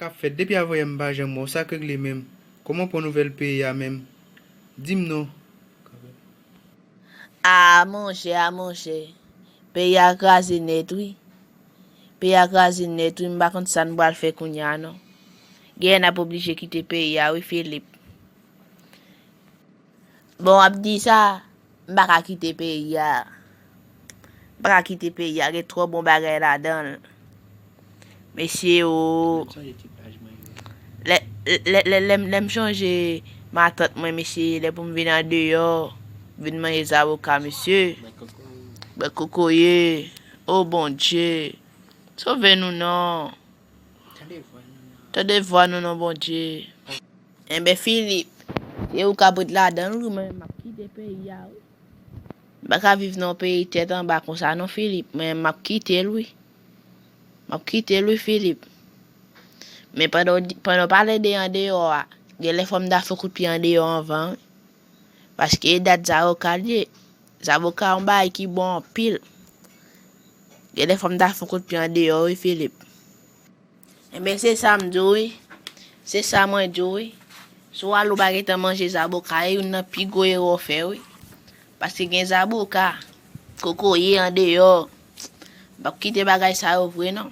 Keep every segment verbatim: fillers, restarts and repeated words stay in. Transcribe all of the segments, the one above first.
K ap fèt? Depi avanyè m pa janm wè w, sa k regle menm? Kòman w pran nouvèl peyi a menm? Di m non. A monchè, a monchè. Peyi a kraze nèt wi. Peyi a kraze nèt wi, m pa konn sa n pral fè kounye a non. Genlè n ap oblije kite peyi a wi, Filip. Bon, w ap di sa, m pa ka kite peyi a. M pa ka kite peyi a, gen twò bon bagay ladan l. Mesye o. Lè, lè, lè, lè, lè m chonje matant mwen, mesye, lè pou m vin andeyò, vin manje zaboka, mesye. Bwè kokoye. O Bondye. Sove nou non. Tande vwa nou non, Bondye. Enben, Filip, se ou k ap ret ladan l wi, mwen menm m ap kite peyi a wi. M pa ka viv nan yon peyi tèt anba konsa non, Filip, mwen menm m ap kite l wi. M ap kite l wi, Filip. Men pandan w di, pandan w pale de andeyò a, genlè fò m ta fè kout pye andeyò anvan wi. Paske e dat zaboka l ye. Zaboka yon bagay ki bon anpil. Genlè fò m ta fè kout pye andeyò wi, Filip. Enben, se sa m di w wi. Se sa mwen di w wi. Si w ale ou pa gentan manje zaboka, e youn nan pi gwo erè w fè wi. Paske gen zaboka, kokoye andeyò. M p ap kite bagay sa yo vre non.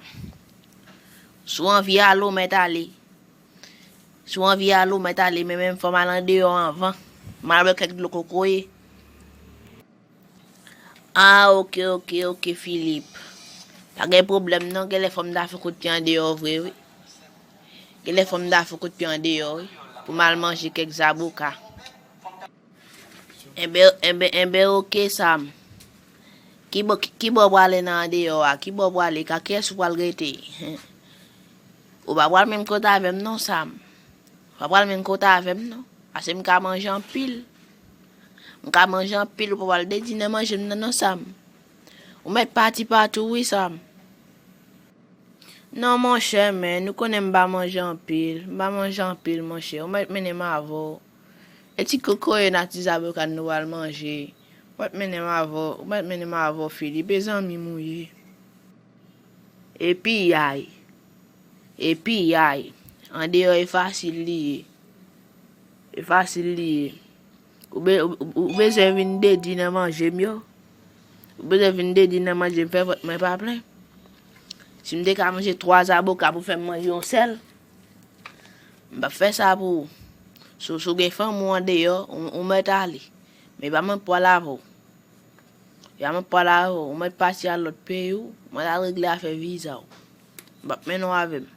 Si w anvi ale, ou mèt ale. Si w anvi ale, ou mèt ale, men menm fò m al andeyò anvan. M al bwè kèk dlo kokoye. Ah, oke, oke, oke, Filip. Pa gen pwoblèm non, genlè fò m ta fè kout pye andeyò vre wi. Genlè fò m ta fè kout pye andeyò wi, pou m al manje kèk zaboka. Enben, enben, enben, oke, Sam. Ki bò, ki, ki bò w prale nan andeyò a? Ki bò w prale? Ka kiyès ou pral rete? Ou pa pral menm kote avè m non, Sam. Ou pa pral menm kote avè m non. Paske m ka manje anpil. M ka manje anpil, ou pa pral dedi nan manje m nan non, Sam. Ou mèt pati patou wi, Sam. Non, monchè, men, ou konnen m pa manje anpil. M pa manje anpil, monchè. Ou mèt mennen m avè w. E ti kokoye n ak ti zaboka n nou pral manje. Ou mèt mennen m avè w. Ou mèt mennen m avè w, Filip. E zanmi m ou ye. Epi yay. Epi yay. Andeyò e fasil li ye. E fasil li ye. Ou be-, ou, ou bezwen vin dedi nan manje m yo? Ou bezwen vin dedi nan manje m, fè vant mwen pa plen? Si m te ka manje twa zaboka pou fè m manje yon sèl, m p ap fè sa pou ou. Si w, si w gen fanmi w andeyò, ou, ou mèt ale. Men pa mwen k pral avè w. Ya mwen pale avè w, ou mèt pati al lòt peyi w, mwen al regle afè viza w. M p ap mennen w avè m.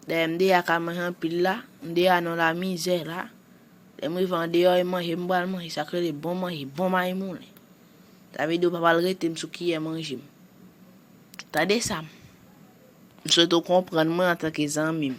Dayè m deja ka manje anpil la, m deja nan lamizè la. Lè m rive andeyò, e manje m pral manje, sa k rele bon manje, bon mayi moulen. Sa vle di ou pa pral rete m sou kiyè manje m. Tande sa m. M swete w konprann mwen antanke zanmi m.